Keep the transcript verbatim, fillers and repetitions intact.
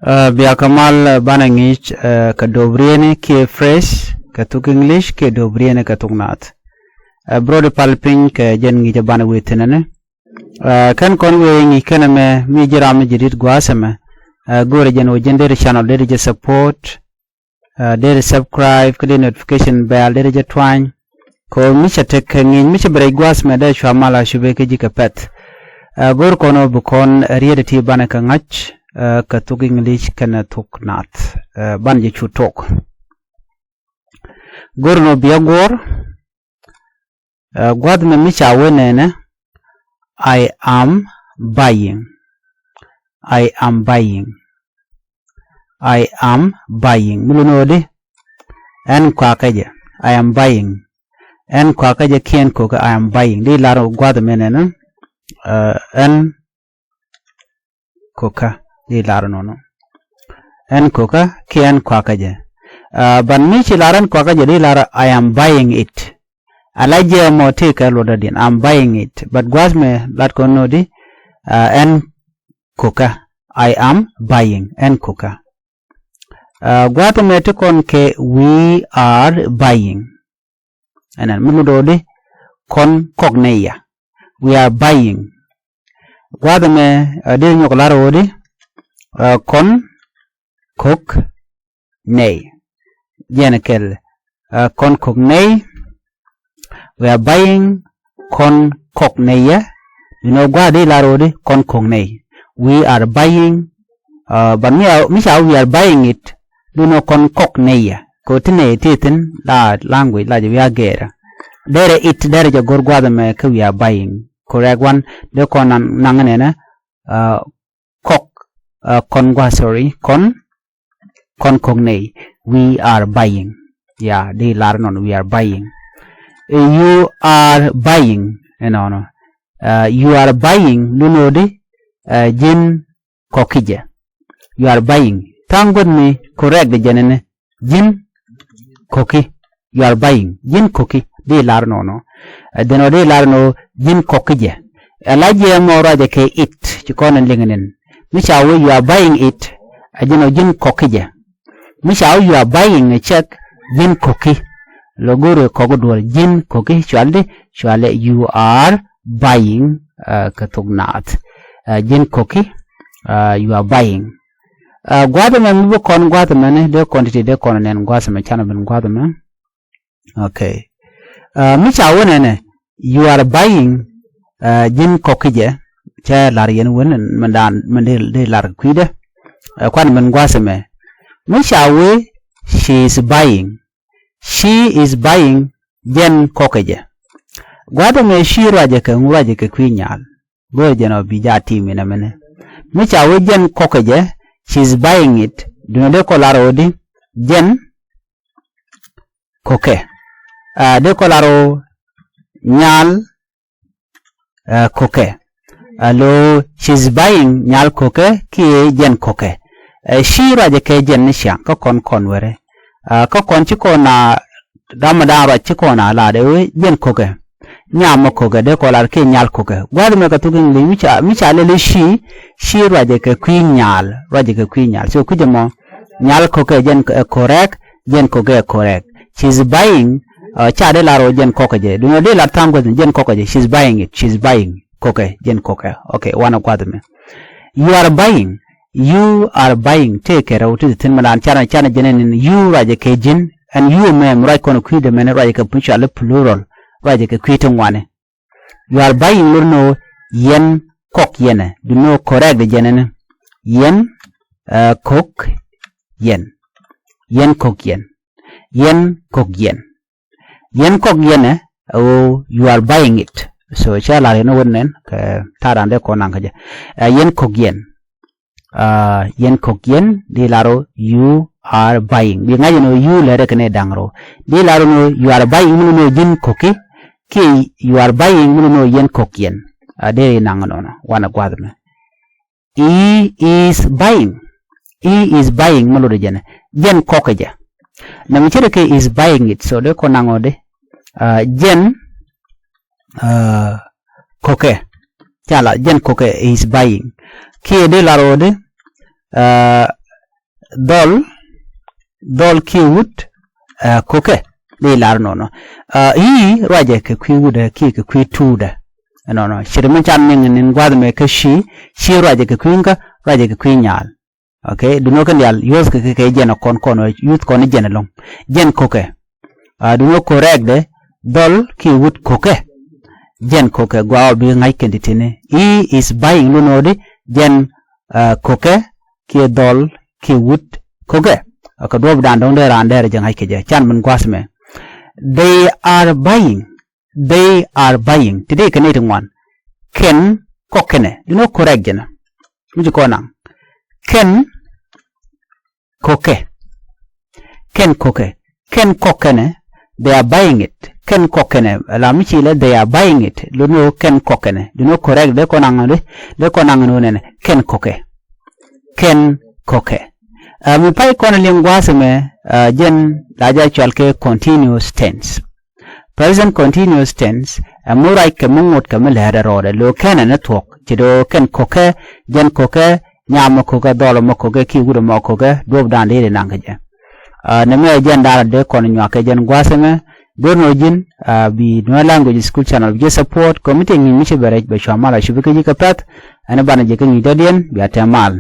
Ɛ, bia kɛ mal, ɛ, banɛ ŋi̱i̱c, ɛ, kɛ do̱brieni kiɛ phrase kɛ thuk English kiɛ do̱brieni kɛ thuk naath. Ɛ, bi rɔɔdi pal piny kɛ jɛn ŋi̱i̱c ɛ banɛ wee thi̱n ɛnɛ. Ɛ, kɛn kɔn wee ŋi̱i̱c kɛn ɛmɛ mi ji̱ ram mi ji̱ di̱t gua̱a̱th ɛmɛ. Ɛ, go̱o̱rɛ jɛn ɣöö jɛn deri channel deri jɛ support. Ɛ, deri subscribe kä deri notification bell deri jɛ twany. Kɛ ɣöö mi cɛ tek kɛ ŋi̱i̱c mi cɛ bi rɛc gua̱a̱th mɛ dee cua mal a cupɛ kä ji̱ kɛ pɛ̈th. Ɛ, go̱r kɔn ɣöö bi kɔn riet ɛ ti banɛ kɛ ŋa̱c, ɛ, kɛ thuk English kɛnɛ thuk naath. Ɛ, banɛ jɛ cu tok. Go̱r nɔ biɛ guɔ̱ɔ̱r. Ɛ, gua̱a̱th mɛ mi ca wee nɛnɛ, I am buying. I am buying. I am buying. Mi luni ɣöö di? Ɛn kuakä jɛ. I am buying. Ɛn kuakä jɛ kiɛ ɛn kokä, I am buying. Di lar gua̱a̱th mɛ nɛnɛ, ɛ, ɛn kokä. Di lar nɔnɔ. Ɛn kokä kiɛ ɛn kuakä jɛ. Ɛ, but mi ci lar ɛn kuakä jɛ di lar I am buying it. Ala jɛ mɔ ti kɛ luɔt dɔ̱diɛn, I am buying it. But gua̱a̱th mɛ lat kɔn nɔ di, ɛ, ɛn kokä. I am buying, ɛn kokä. Ɛ, gua̱a̱th mɛ ti kɔn kɛ we are buying. Ɛnɛn mi luni ɣöö di kɔn kɔk nɛy ya. We are buying. Gua̱a̱th mɛ, ɛ, deri nyɔk lar ɣöö di, ɛ, kɔn kɔk nɛy. Jɛn kɛl, ɛ, kɔn kɔk nɛy. We are buying kɔn kɔk nɛy yɛ. Duundɛ gua̱a̱th di lar ɣöö di kɔn kɔk nɛy. We are buying, ɛ, but mi ca, mi ca we are buying it. Duundɛ kɔn kɔk nɛy yɛ. Kɛ ɣöö ti nɛy ti thi̱n la language la jɛ wi̱i̱ a gɛɛrä. Derɛ it derɛ jɛ go̱r gua̱a̱th ɛmɛ kä we are buying. Correct one. Dee kɔn naŋ, naŋ nɛnɛ, ɛ, kɔk, ɛ, kɔn gua̱a̱th, sorry, kɔn kɔn kɔk nɛy. We are buying. Ya, di lar nɔn we are buying. Ɛ, you are buying. Ɛnɔnɔ. Ɛ, you are buying. Luni ɣöö di, ɛ, ji̱n kɔki jɛ. You are buying. Tha̱a̱ŋ guäth mi correct di jɛn ɛnɛ. Ji̱n kɔki. You are buying. Ji̱n kɔki. Di lar nɔnɔ. Ɛ, dhin ɣöö di lar nɔ ji̱n kɔki jɛ. Ɛ la jɛ mɔ ruacɛ kɛ it. Ci kɔn ɛn liŋ ɛn. Mi ca wee you are buying it. Ɛ jɛn ɣöö ji̱n kɔki jɛ. Mi ca wee you are buying a check, ji̱n kɔki. Lɔ go̱o̱ri kɔk duɔl, ji̱n kɔki, cual di, cual ɛ you are buying, ɛ, kɛ thuk naath. Ɛ, ji̱n kɔki, ɛ, you are buying. Ɛ, gua̱a̱th ɛmɛ mi bi kɔn gua̱a̱th ɛmɛ ni, dee kɔn ti̱ti̱ dee kɔn nɛn gua̱a̱th ɛmɛ, canɛ ben gua̱a̱th ɛmɛ. Okay. Ɛ, mi ca wee nɛnɛ, you are buying, ɛ, ji̱n kɔki jɛ, cɛ lar yɛn wen, mɛn daan, mɛn dee, dee lar kui̱dɛ. Ɛ, kuan mɛn gua̱a̱th ɛmɛ. Mi ca wee, she is buying. She is buying, jɛn kɔkɛ jɛ. Gua̱a̱th ɛmɛ she ruacɛ kɛ ŋu, ruacɛ kɛ kui̱ nyal. Go̱o̱rɛ jɛn ɔ bi jaa ti̱i̱m inɛ mɛnɛ. Mi ca wee jɛn kɔkɛ jɛ, she is buying it. Duundɛ dee kɔ lar ɣöö di, jɛn kɔkɛ. Ɛ, dee kɔ lar ɣöö nyal, ɛ, kɔkɛ. Alo, she is buying nyal kɔkɛ kiɛ jɛn kɔkɛ. Ɛ, she ruacɛ kɛ jɛn ni ciaŋ, kä kɔn kɔn wɛrɛ. Ɛ, kä kɔn ci kɔn a, dam dan ruac ci kɔn a lar ɛ wee jɛn kɔkɛ. Nyam mɔ kɔkɛ, dee kɔ lar kiɛ nyal kɔkɛ. Gua̱a̱th mɛ kɛ thuk English, mi ca, mi ca lɛl i̱ she, she ruacɛ kɛ kui̱ nyal, ruacɛ kɛ kui̱ nyal. So kui̱cɛ mɔ, nyal kɔkɛ jɛn ɛ correct, jɛn kɔkɛ ɛ correct. She is buying, ɛ, ca dee lar ɣöö jɛn kɔkɛ jɛ. Duundɛ dee lar tha̱a̱ŋ gua̱th, jɛn kɔkɛ jɛ. She is buying it, she is buying. Kɔkɛ, jɛn kɔkɛ. Okay, wanɛ gua̱a̱th mɛ. You are buying, you are buying, tëë kɛ rɛw ti thi̱n mɛ daan canɛ, canɛ jɛn ɛn you ruacɛ kɛ ji̱n, ɛn you mɛ, mi ruac kɔn kui̱dɛ mɛn ruacɛ kɛ puc cɔal i̱ plural, ruacɛ kɛ kui̱ ti ŋuani. You are buying lor ni ɣöö yɛn kɔk yɛnɛ, duundɛ ɣöö correct jɛn ɛn. Yɛn, ɛ, kɔk yɛn. Yɛn kɔk yɛn. Yɛn kɔk yɛn. Yɛn kɔk yɛnɛ, ɛ ɣöö you are buying it. So, cɛ lar yɛn ɣöö nɛn, kɛ ta̱a̱ dan dee kɔn naŋ kä jɛ. Ɛ, yɛn kɔk yɛn. Ɛ, yɛn kɔk yɛn, di lar ɣöö you are buying. Bi ŋa̱c ɛn ɣöö you lɛrɛ kɛnɛ da̱ŋ rɛw. Di lar ɣöö you are buying, mi luni ɣöö ji̱n kɔki, kiɛ you are buying, mi luni ɣöö yɛn kɔk yɛn. Ɛ, deri naŋ nɔnɔ, wanɛ gua̱a̱th mɛ. He is buying. He is buying, mi luni jɛn ɛ. Jɛn kɔkɛ jɛ. Nɛmɛ ce̱tkɛ is buying it, so dee kɔn naŋ ɣöö di. Ɛ, jɛn, ɛ, kɔkɛ. Ca la, jɛn kɔkɛ is buying. Kiɛ dee lar ɣöö di, ɛ, dhɔl, dhɔl kiɛ wut, ɛ, kokɛ. Di lar nɔnɔ. Ɛ, i̱ ruacɛ kɛ kui̱ wut ɛ kiɛ kɛ kui̱ tuut ɛ. Nɔnɔ. Ce̱t mi can niŋ ni̱n gua̱th mɛ kä ci, ci ruacɛ kɛ kui̱ kä, ruacɛ kɛ kui̱ nyal. Okay, duno kɛn dial, use kɛ kɛ jɛn kɔn kɔn, use kɔn jɛn ɛlɔ̱ŋ. Jɛn kokɛ. Ɛ, duno correct dɛ, dhɔl kiɛ wut kokɛ. Jɛn kokɛ, gua ɔ bi ŋa̱c kɛn ti tini. He is buying, duno di, jɛn, ɛ, kokɛ, kiɛ dhɔl, kiɛ wut kokɛ. Ɛ, kɛ duɔp dan dɔ̱ŋ dee raan dee rɛ jɛ ŋa̱c kɛ jɛ. Can min gua̱th mɛ. They are buying. They are buying. Ti dee kɛ ni ti ŋuan. Kɛn kɔkɛnɛ. Duno correct jɛn. Mi ci kɔn naŋ. Kɛn kokɛ. Kɛn kokɛ. Kɛn kɔkɛnɛ. They are buying it. Kɛn kɔkɛnɛ. La mi ci lɛ they are buying it. Duno kɛn kɔkɛnɛ. Duno correct dee kɔn naŋ dee. Dee kɔn naŋ ni wunɛnɛ. Kɛn kokɛ. Kɛn kokɛ. Ɛ, mi pay kɔn liŋ gua̱a̱th mɛ, ɛ, jɛn la jɛ cual kɛ continuous tense. Present continuous tense, ɛ mi ruac kɛ mi ŋot kɛ mi lɛ̱ɛ̱t ɛ rɔɔdɛ. Lo kɛnɛ ni thuɔ̱k. Ci do kɛn kokɛ, jɛn kokɛ, nyam mɔ kokɛ, dhɔl mɔ kokɛ, kiɛ wut mɔ kokɛ, duɔp dan dee ri naŋ kɛ jɛ. Ɛ, nɛ mɛ jɛn da̱rä dee kɔn nyuak kɛ jɛn gua̱a̱th mɛ, duer nɔ ji̱n, ɛ, bi Nuer Language School Channel, bi jɛ support, committee ŋi̱i̱c mi ci bɛ rɛc, bɛ cua mal a cupi kä ji̱ kɛ pɛ̈th, ɛn banɛ jɛ kä ŋi̱i̱c dɔ̱diɛn, bia tɛm mal.